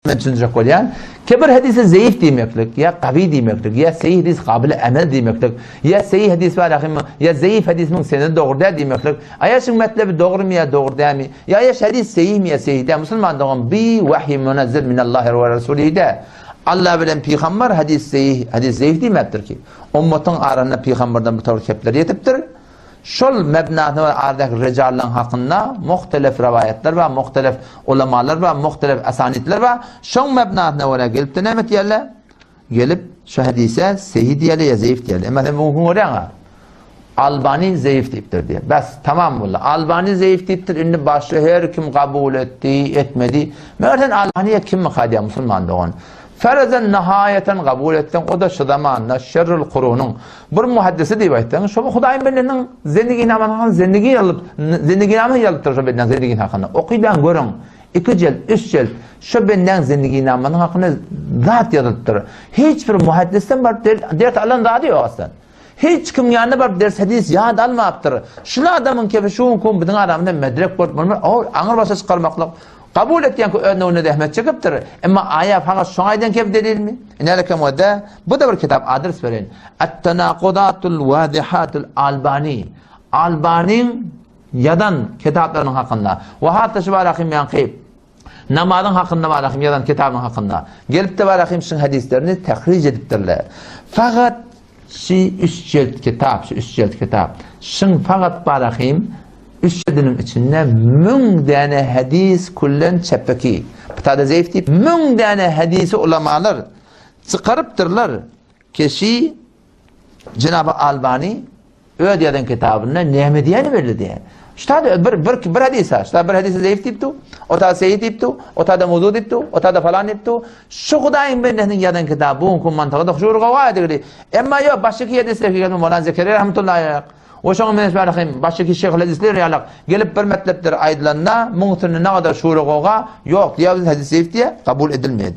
Men düşünjek bolýan, ki bir hadise zeýif diýmeklik, ýa gawy diýmeklik, ýa seýih hadis gabyly emel diýmeklik, ýa seýih hadis bar ahim, ýa zeýif hadis müň senedi dogry däl diýmeklik, aýa şuň metlebi dogrymy ýa dogry dälmi, ýa aýa şu hadis seýihmi ýa seýih däl, musulman dogan bi wahy munazzil minallahi we rasulihi däl. Allah bilen pygambar hadis seýih, hadis zeýif diýmäpdir ki, ummatyň arasynda pygambardan bir towar kepler ýetipdir. Şol mebnasyna we aradaky rejallaryň hakynda muhtelef rowaýatlar bar, muhtelef ulamalar bar, muhtelef esanitler bar. Şoň mebnasyna görä gelip-de näme etýärler? Gelip şu hadise sehih diýýärler ýa zeýif diýýärler. Emma sen bu gün görýäň-ä. Albani zeýif diýipdir diýýär. Bes, tamam boldy. Albani zeýif diýipdir, indi başga her kim kabul etdi, etmedi. Meger sen Albaniýa kimmika diýýär musulman dogan. Ferezen nihaýeten kabul etseň, o-da şu zamanda şerrül kurunyň Bir muhaddisi diýip aýtsaň, şo Hudaýyň bendesiniň zendiginamasyny hakynda zendigi ýazylyp, zendiginama ýazylypdyr şo bendäň zendigini hakynda. Okydaň görüň, iki jelt, üç jelt şo bendäň zendiginamasynyň hakynda zat ýazylypdyr. Hiç bir muhaddisden baryp ders alan zady ýok aslan. Hiç kimiň ýanyna baryp ders hadys ýat almapdyr. Şul adamyň kefi şu günki gün biziň aramyzda medrek bolup muny aňyr başa çykarmaklyk Kabul etýän ki öz nöwrüne zähmet çekipdir. Emma aýa fakat şoňa aýdan kep delilmi? Inälekem we bu-da bir kitap adres bereýin. At-tanakudatul wadihatul Albani. Albaniň ýazan kitaplarynyň hakynda. We hatda şu barahym ýaňky namazyň hakynda barahym ýazan kitabynyň hakynda. Gelipde barahym şuň hadislerini tahrij edipdirler. Fakat Şi üç jilt kitap, şu üç jilt kitap. Şyň fakat barahym üç jildiniň içinde müň däne hadis küllen çepeki. Bitada zeýif diýip müň däne hadisi ulamalar çykarypdyrlar. Keşi Cenab-ı Albani Öz ýazan kitabynda näme diýeni belli däl. Ştada bir bir bir hadis ha. Ştada bir hadisi zeýif diýipdi. O ta seýi diýipdi. O ta da muzu diýipdi. O ta da falan diýipdi. Şu Hudaýyň bendesiniň ýazan kitaby bu günki mantyga da şur gawa edildi. Emma ýok başky hadisler gelip Mawlana Zekeriýa rahmetullahi alayh. We şoňa meňzeş barahym başky şeýh hadisler ýalak gelip bir metlepdir aýdylanda muň üstünde ne gadar şur goga ýok diýýär hadis zeýif diýýär kabul edilmeýär.